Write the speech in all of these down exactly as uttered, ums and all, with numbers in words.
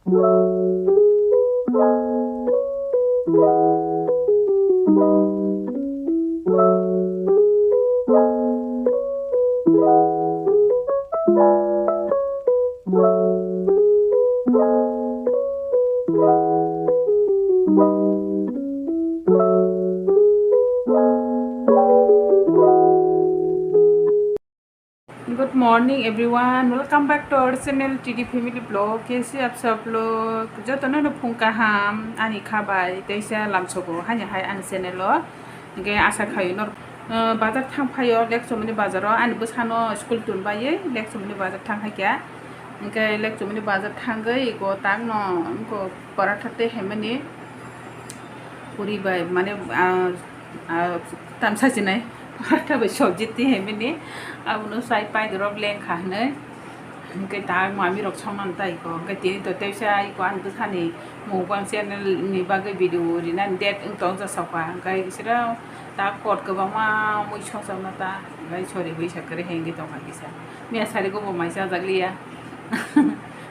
Good morning everyone, welcome back to our channel T D Family Vlog. Kaise aap sab log? Jotono no phung kaham, ani khabai teisa lamsogo hani hai ani channel o. Hingke asa khayo nor, ah, bazar thang phaio, Lekchomani bazar o, ani bwsano school tun baiwi Lekchomani bazar thang khaikha. Hingke Lekchomani bazar thangwi ego tangno wngkha paratha tei haimani puri bai, mane, ah, ah, tamsa sinai paratha bai sobji tei haimani abono sai paidorok lengkha hinwi. Hingke tak mami rok songmani tai ko, hingke tini to teisa ai ko ani bwsani mukbang channel ni bagwi video rinani date wng tong ja soka, hingke sira tak kot kwbangma mui songjakno ta, hingke sori bai sa kwrwi hengwi tongkha kisa. Miya sari go bo mai chajak liya,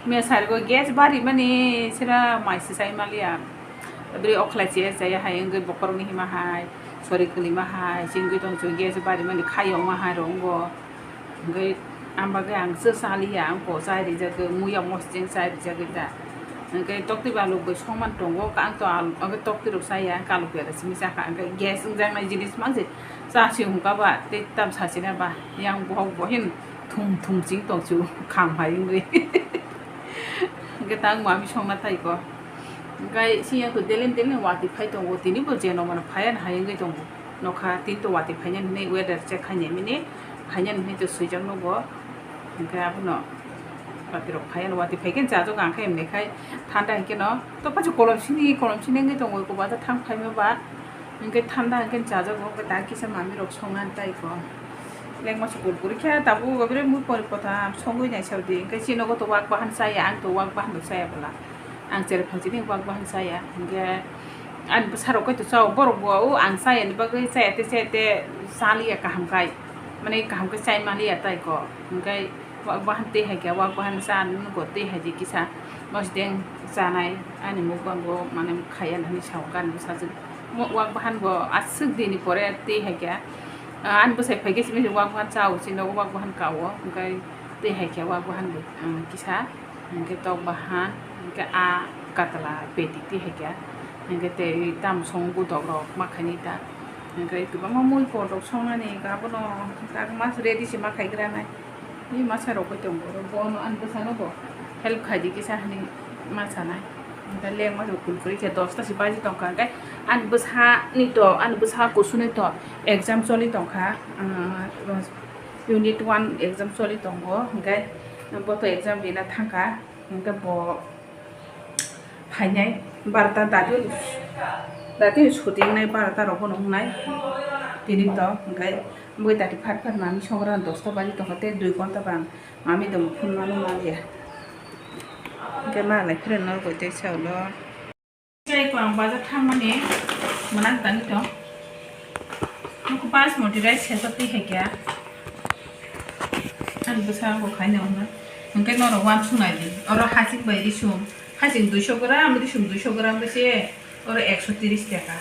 miya sari go gas bari mani sira mai se sai maliya, bwrwi okhlai se chaya hai wngwi bokhorokni hima hai sori kwlwima hai se wngwi tong gas bari mani khayokma hai rok wngo. Hingke ang bagwi ang se chaliya, ang bo chai rijak, muya mosjeng chai rijak ta. Hingke tokti balu bai songman tongo, ang to al-, ang tokti rok chaya, ang kalu pera simi chakha, hingke gas wngjaknai jinis mangse chasi hungka ba, tei tam sasina ba, yang bohok bohin thum thum ching tong chu kham hai wngwi. Hingke tang mami songna tai ko. Hingke siyang to delen delen wati phai tongo, tini bo jeno mano phai ani hai wngwi tongo. Nokha tin to wati phainani hinwi weather check khainai mini, phainani hinwi to swijak nugo. Hingke abono wati rok phai ano, wati phai khe chajago, ang khe emni khai thanda hinkhe no to paisa kolom sini kolom sini wngwi tongo, eko bazar thang phaima ba hinkhe thanda hinkhe chajago, hingke da kisa mami rok songna tai ko. Lengma se kurkure khe tabuk bebere mui pori kota songwi nai saudi, hinkhe chini nogo to wak bahan chaya, ang to wak bahan bo chaya bwla. Ang chere phalsini wak bahan chaya, hinkhe ani bwsarok kaitor chao, borok bo o ang chayani bagwi chaya tei chaya tei chaliya kaham khai, mane kaham khe chai maliya tai ko, hinkhe wak bahan tei hai khe wak bahan cha nugo tei hai di kisa mosdeng chanai ani mukbango mane khaya hinwi sao gani bwsajwk. Mo-, wak bahan bo aswk dini pore tei hai khe, ah, ani bwsai phai khe simi wak bahan chao, chini nogo wak bahan kao, hinkhe tei hai khe wak bahan bo, ah, kisa. Hingke tok bahan, hingke a katla peti ti hai khe, hingke tei tam song gutok rok ma khaini ta, hingke kwbangma mui pot rok songnani abono tak mas ready se ma khai gra nai. Ni masa rok bai tongo, bono ani bwsano bo help khai di kisa hinwi ma sanai. Hingke lengma rok kurkure khe dosta se baji tongkha, hingke ani bwsa ni to, ani bwsa kusu ni to exam choli tongkha, ah, Unit one exam choli tongo, hingke bo to exam rina thangkha, hingke bo phainai barota dati, dati suti wngnai barota rok bono wngnai tini to, hingke bui dati phat phat mami songra dosta baji tongkha tei dui ghonta bang mami tongmo phunuknani manliya, hingke malai phuru norok bai tei sa ulo. Chai ko ang bazar thangmani mwnang tani to. Nuku Basmati rice sesa twi hai kya. Ani bwsa ko khaina hwnna. Hwnkhe norok uansuk nai di. Oro hasing bai risum. Hasing duiso gram, risum duiso gram khe se oro ekso tris taka.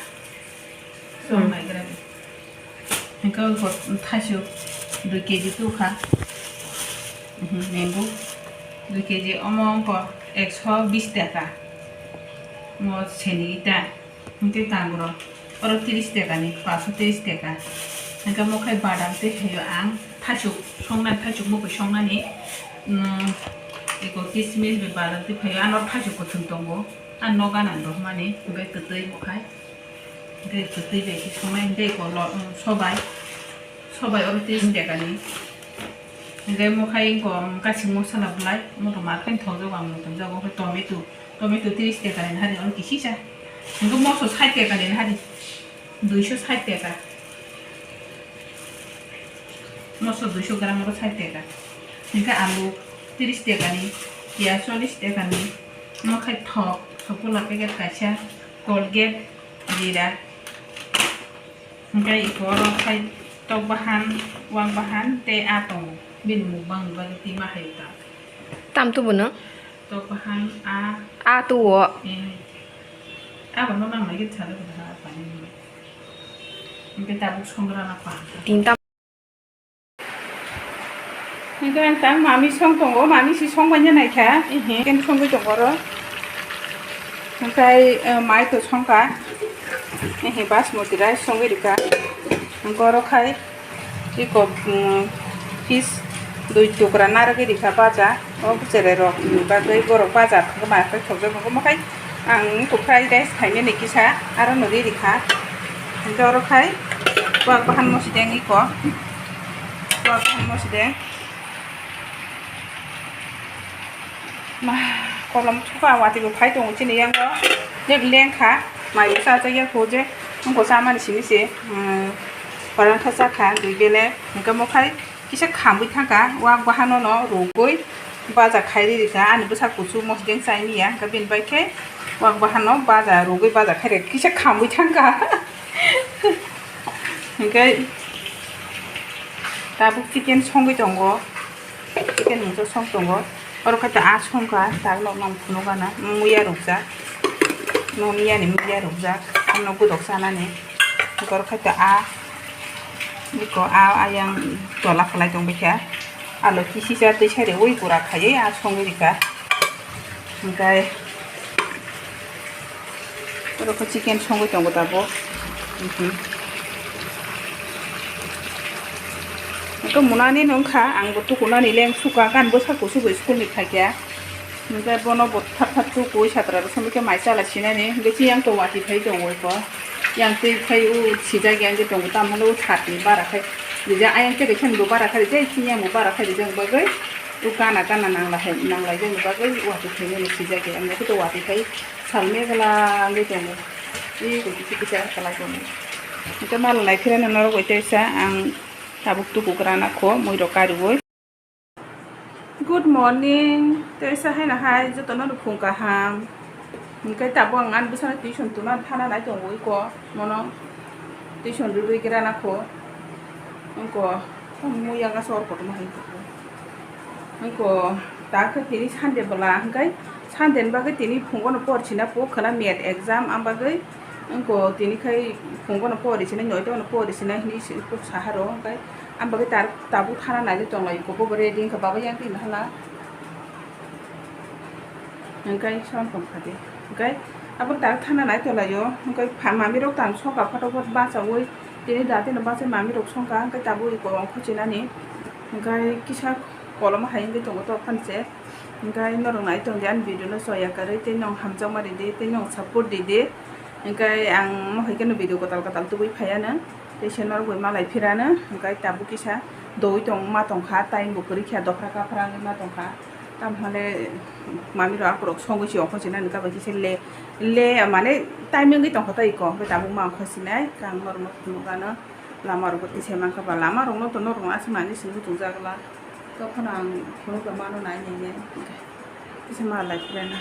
Song nai gra di. Hingke o thaichuk dui keji tukha. Mhm, mango dui keji, omo wngkha ekso bis taka. Omo seni ita, hingke tangro oro tris taka ni, paso tris taka. Hingke omo khai badam tei hayo ang thaichuk songnani, thaichuk mokoi songnani, mm, eko kismis bai badam tei phaio, ano thaichuk kwthwng tongo, ano gana dohmani, hingke kwtwi bo khai. Hingke kwtwi bai khe songnai hingke eko lo, um, sobai, sobai oro tei hingke kani. Hingke omo khai eko, um, kasing mosala bolai, omo to mar khe thokjago ang muitu jago, hingke tomato, tomato tris taka ni hari oro kisisa. Hingke moso sait taka ni hari, duiso sait taka. Moso duiso gram oro sait taka. Hingke alu tris taka ni, piyaj chollis taka ni. Omo khai thok, thok pula packet kaisa, Colgate, jira. Hingke eko oro khai tok bahan, wak bahan tei a tongo. Bini mukbang ni bagwi tima hai ta. Tam tubuno? Tok bahan a. A tuo. Eh. Abo no nang lagi thale ko ha pani. Hingke tabuk songra na pa. Tinta. Hingke ang tang mami song tongo, mami si song banya nai kha. Mhm. Ken songwi tongo ro. Hingke, eh, mai to songka. Ehe, basmati rice songwi rika. Hingke oro khai. Iko, mm, fish dui tukra narwgwi rikha baja. O bwchwrai rok ni bagwi borok baja thangma khai thokjak nangkhe. Omo khai ang iko fried rice khaimani kisa aro no ri rikha. Hingke oro khai kwak bahan mosideng iko. Kwak bahan mosideng. Ma, kolom thuka watwi bo phai tongo chini yango. Neb lengkha, mai bo chajak ya kho je, wngkha chamani simi se, um, khorang kha chakha, dui bele, hingke mo khai kisa khamwi thangkha, wak bahano no rwgwi baja khai ri rikha, ani bwsa kuchuk mosdeng chai miya, hingke bini bai khe wak bahano baja rwgwi baja khai rikha, kisa khamwi thangkha. Hingke tabuk chicken songwi tongo. Chicken mungsa song tongo. Oro khe ta a songkha, tak nok nang phunukgana, muya rukjak. No miyani muya rukjak. Ano godok chanani. Oro khe ta a, biko a, ayang tola khalai tongbaikha. Alo kisisa twi sari ui gura khaiwi a songwi rikha. Hingkai oro khe chicken songwi tongo tabuk. Mhm. Eko munani nungkha, ang bo tukunani leng suka, kan bwsa kuchuk bai school ni phaikya. Hingke bono bo thap thap tukui satra rok somoi khe mai chala sinani, hingke chiyang to watwi phai tongo eko. Yang twi phai o sijak yang je tongo, tamo le o satni bara khai rijak, ayang tere khe bo bara khai rijak, chiyang bo bara khai rijak bagwi, o gana gana nang lai hai, nang lai jak ni bagwi watwi phai nani sijak ya, ang bo khe to watwi phai. Salme gala wngwi tongo. Ih, kisa kisa kalai tongo. Hingke mal nai phirano norok bai teisa ang tabuk tuku gra nakho, mui rok kariui. Good morning. Teisa haino hai jotono no phung kaham. Hingke tabuk ang ani bwsano tuition tuna thana nai tongo iko mono. Tuition rwrwi gra nakho. Wngkha, muya gasa oro kotorma hai wngkha. Wngkha, ta khe tini Sunday bwla, hwnkhe Sunday ni bagwi tini phungo no por sina po khwna math exam, am bagwi wngkha tini khai phungo no por sina, noita no por sina hinwi kok saharo, hwnkhe am bagwi tar tabuk thana nailai tong lai kho, bobo ready wngkha, baba yang twi hala. Hingke son tong kha di. Hingke abo tak thana nai tong lai o. Hingke pha-, mami rok tang songkha photo photo bachaui. Tini da tino bachai mami rok songkha. Hingke tabuk iko ongkho chinani. Hingke kisa kolom hai wngwi tongo tok phani se. Hingke norok nai tong di ani video no choya kwrwi tei nwng hamjakma ridi tei nwng support ridi. Hingke ang mohai khe no video kwtal kwtal tubui phaiya nwng. Tei se norok bai malai phirano. Hingke tabuk kisa doi tong ma tong kha. Time bo kwrwi kha dophra kaphra wngwi ma tong kha. Tamo hwnle mami rok akorok songwi se ongkho se nani kabo kisa le, le mane time wngwi tongkha tei iko hwnkhe tabuk ma ongkho sinai kang norok no phunukgano lama rok bo tisa mankha ba lama rok no to norok no aswk nani simi chwng jak la tophano ang phunukgwi mano nai nai nai kisa ma lai phirana.